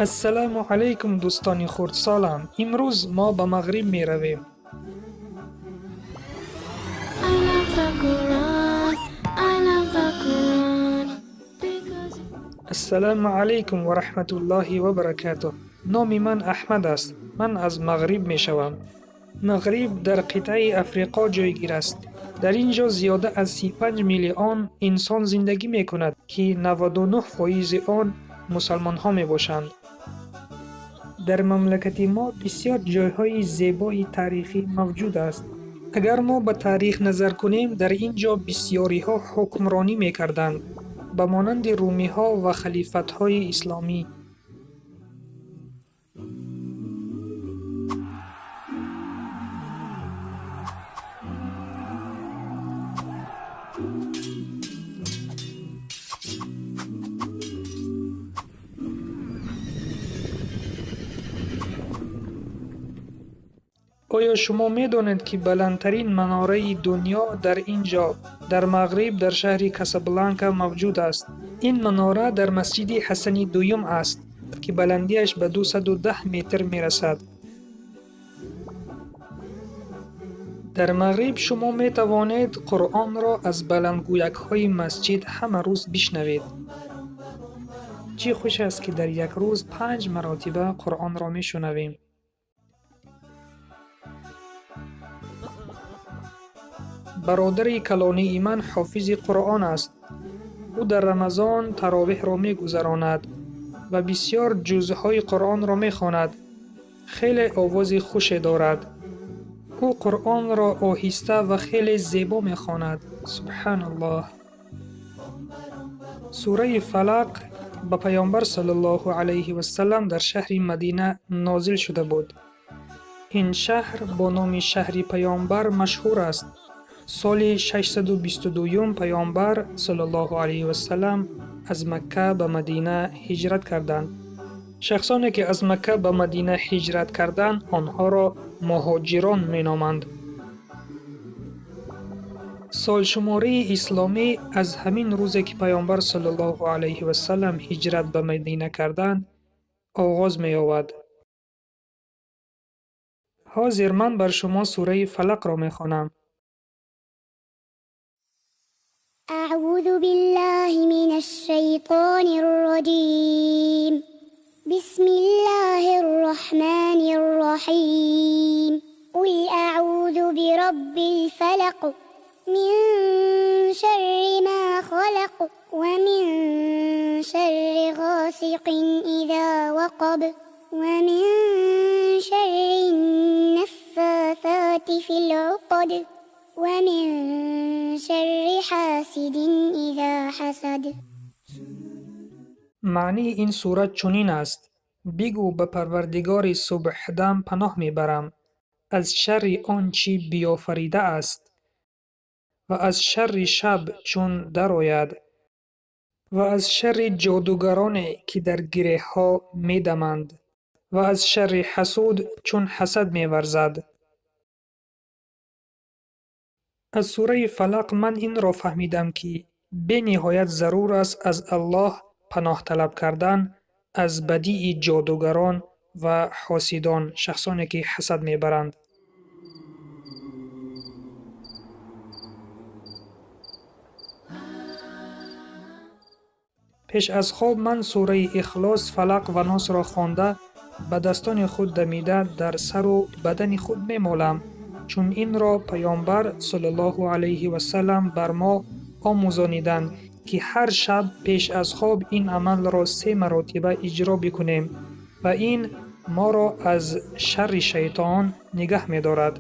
Ассалому алайкум, дӯстони хурдсолам. Имрӯз мо ба Мағриб меравем. I love the Quran. I love the Quran. Because Ассалому алайкум ва раҳматуллоҳи ва баракатуҳ. Номи ман Аҳмад аст. Ман аз Мағриб мешавам. Мағриб дар қитъаи Африқо ҷойгир аст. Дар ин ҷо зиёда аз 35 миллион инсон зиндагӣ мекунад, ки 99 фоизи он мусалмонҳо мебошанд. Дар мамлакати мо бисёр ҷойҳои зебои таърихӣ мавҷуд аст. Агар мо ба таърих назар кунем, дар ин ҷо бисёриҳо ҳукмронӣ мекарданд, ба монанди румиҳо ва халифатҳои исломӣ. Оё шумо медонед, ки баландтарин манораи дунё дар ин ҷо, дар Мағриб, дар шаҳри Касабланка мавҷуд аст? Ин манора дар масҷиди Ҳасани Дуюм аст, ки баландиаш ба 210 метр мерасад. Дар Мағриб шумо метавонед Қуръонро аз баландгӯякҳои масҷид ҳама рӯз бишнавед. Чӣ хуш аст, ки дар як рӯз 5 маротиба Қуръонро мешунавем. Бародари калонии ман ҳофизи Қуръон аст. Ӯ дар Рамазон таровеҳро мегузаронад ва бисёр ҷузъҳои Қуръонро мехонад. Хеле овози хуше дорад. Ӯ Қуръонро оҳиста ва хеле зебо мехонад. Субҳаналлоҳ. Сураи Фалақ ба Паёмбар саллаллоҳу алайҳи вассалам дар шаҳри Мадина нозил шуда буд. Ин шаҳр бо номи шаҳри Паёмбар машҳур аст. Соли 622 Паёмбар саллаллоҳу алайҳи вассалам аз Макка ба Мадина ҳиҷрат карданд. Шахсоне ки аз Макка ба Мадина ҳиҷрат карданд, онҳоро муҳоҷирон меноманд. Солшумории исломӣ аз ҳамин рӯзе ки Паёмбар саллаллоҳу алайҳи вассалам ҳиҷрат ба Мадина карданд, оғоз меёбад. Ҳозир ман бар шумо сураи Фалақро мехонам. أعوذ بالله من الشيطان الرجيم. بسم الله الرحمن الرحيم. قل أعوذ برب الفلق من شر ما خلق ومن شر غاسق إذا وقب ومن شر النفاثات في العقد ومن شر حاسد إذا حسد. Маънии ин сура чунин аст: бигӯ, ба Парвардигори субҳдам паноҳ мебарам аз шарри он чӣ биёфарида аст ва аз шарри шаб чун дарояд ва аз шарри ҷодугароне, ки дар гиреҳҳо медаманд ва аз шарри ҳасуд чун ҳасад меварзад. Аз сураи Фалақ ман инро фаҳмидам, ки бениҳоят зарур аст аз Аллоҳ паноҳ талаб кардан аз бадии ҷодугарон ва ҳосидон, шахсоне ки ҳасад мебаранд. Пеш аз хоб ман сураи Ихлос, Фалақ ва Носро хонда, ба дастони худ дамида дар сару бадани худ мемолам, чун инро Паёмбар саллаллоҳу алайҳи вассалам бар мо омӯзониданд, ки ҳар шаб пеш аз хоб ин амалро 3 маротиба иҷро бикунем ва ин моро аз шарри шайтон нигаҳ медорад.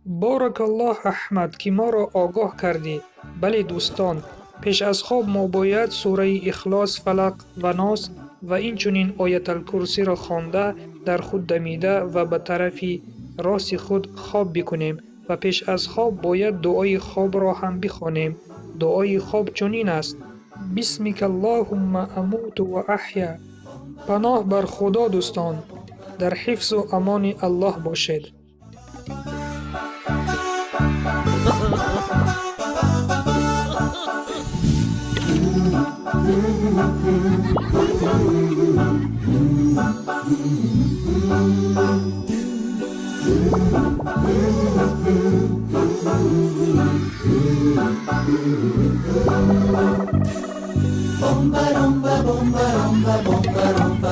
Боракаллоҳ, Аҳмад, ки моро огоҳ кардӣ. Бале, дӯстон, пеш аз хоб мо бояд сураи Ихлос, Фалақ ва Нос ва инчунин Ояталкурсиро хонда, дар худ дамида ва ба тарафи рости худ хоб бикунем ва пеш аз хоб бояд дуои хобро ҳам бихонем. Дуои хоб чунин аст: Бисмика Аллоҳумма амуту ва аҳя. Паноҳ бар Худо, дӯстон, дар ҳифзу амони Аллоҳ бошед. Bomba, romba, bomba, romba, bomba, romba.